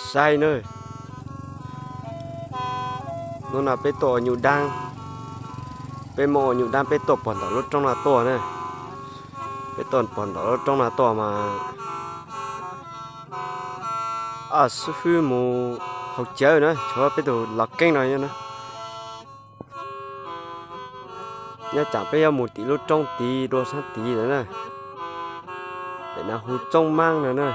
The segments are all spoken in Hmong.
Saib na, hnub no peb tuaj ua nyuj dab, peb Hmoob ua nyuj dab peb tuaj pog nram lub roob no tuaj na. Peb tuaj pog nram lub roob no tuaj mas, a, xib fwb mus haus cawv na, tshuav peb tus los keeb no na. Nyob tsam peb yuav mus tim lub roob tid dua sab tid lawm na. Pem no hu Txoob Maab no na.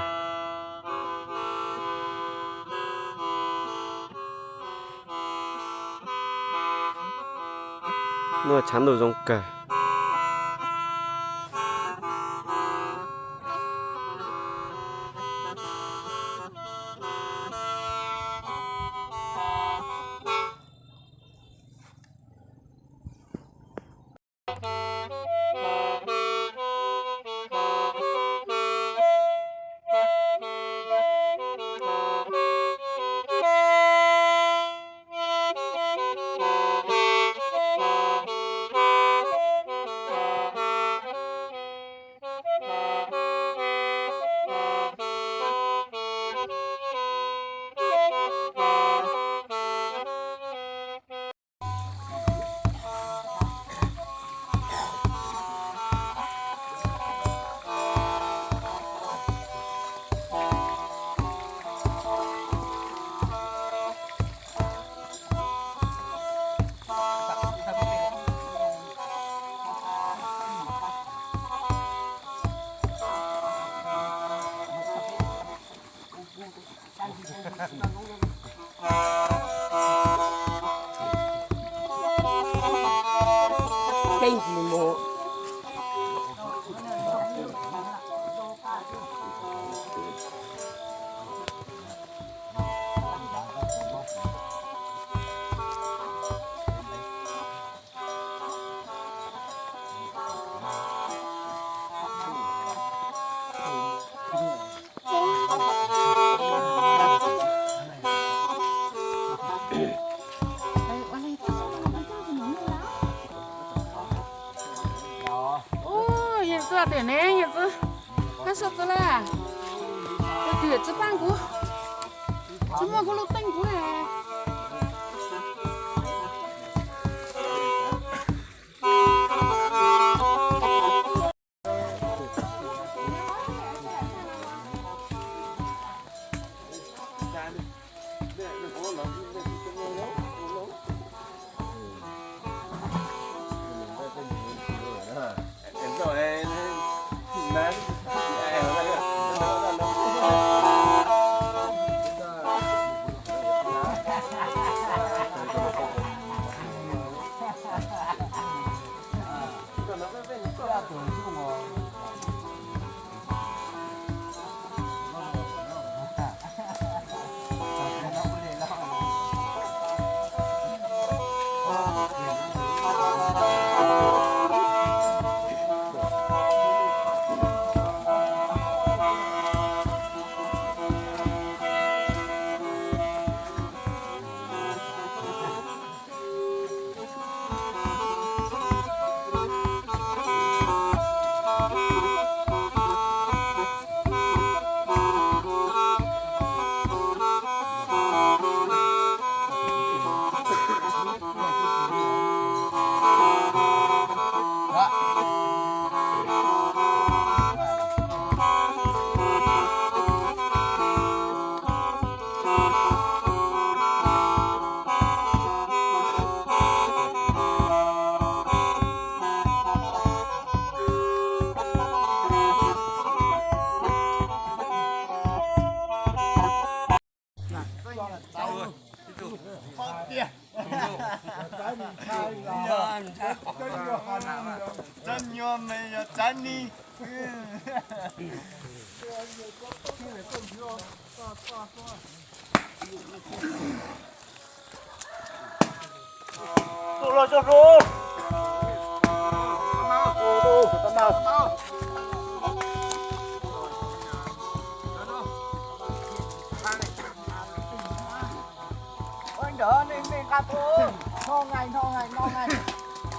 Noj tshav ntuj zoo kawg. Ub, yawg txwj tiam ne, yawg txwj, koj soj txwj la, koj twb tsis paab kuv, tsis muaj kuv lub teej kuv na.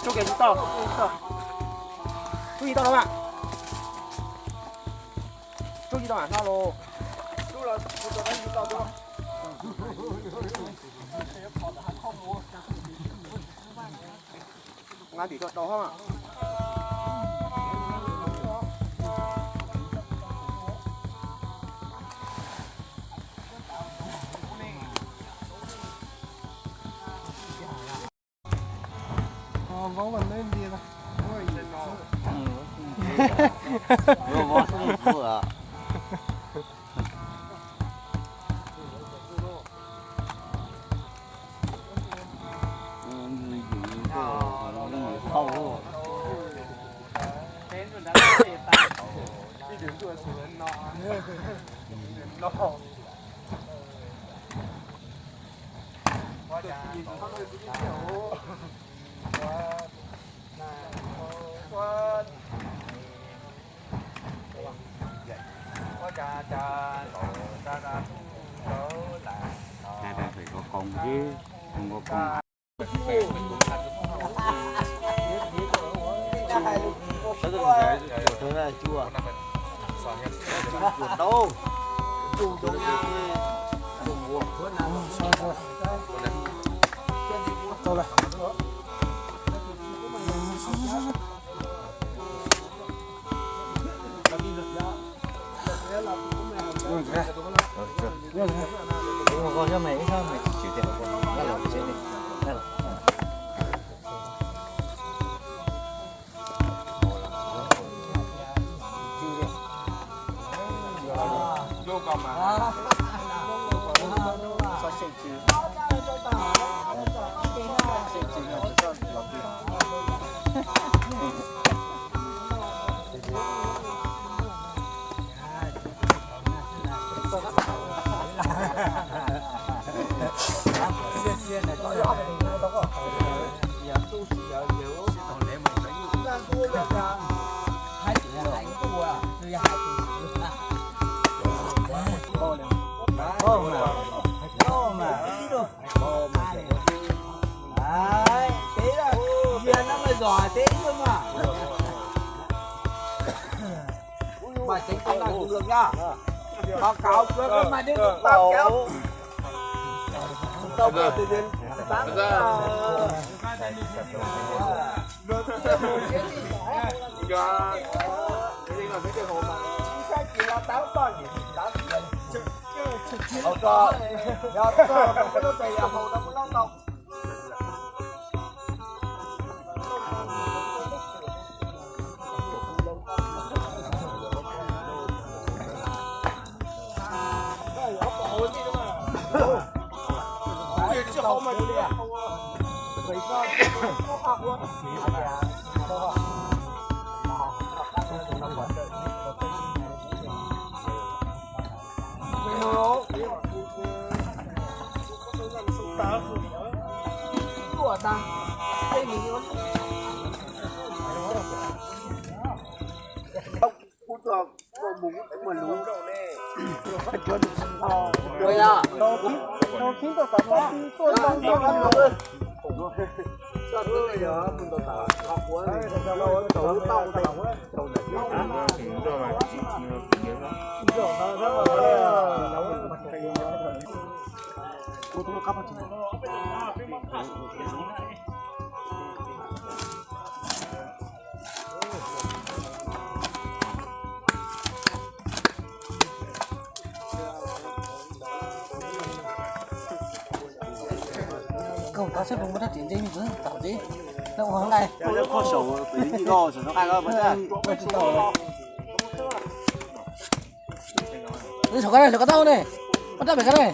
Rub kiag tsis tau, rub tsis tau, rub tsis tau no mas, rub tsis tau mas no los. Nqa tim tso rau hab. Koj tab sab rau muaj rab riam nce ntxwv tau txiv, no ua nqaij. Koj saum pem li nqaij, saum no nqaij no. Saum ko ne, saum ko taub ne, koj rab pem ko ne.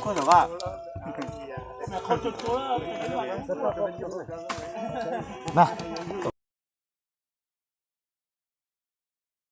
Na.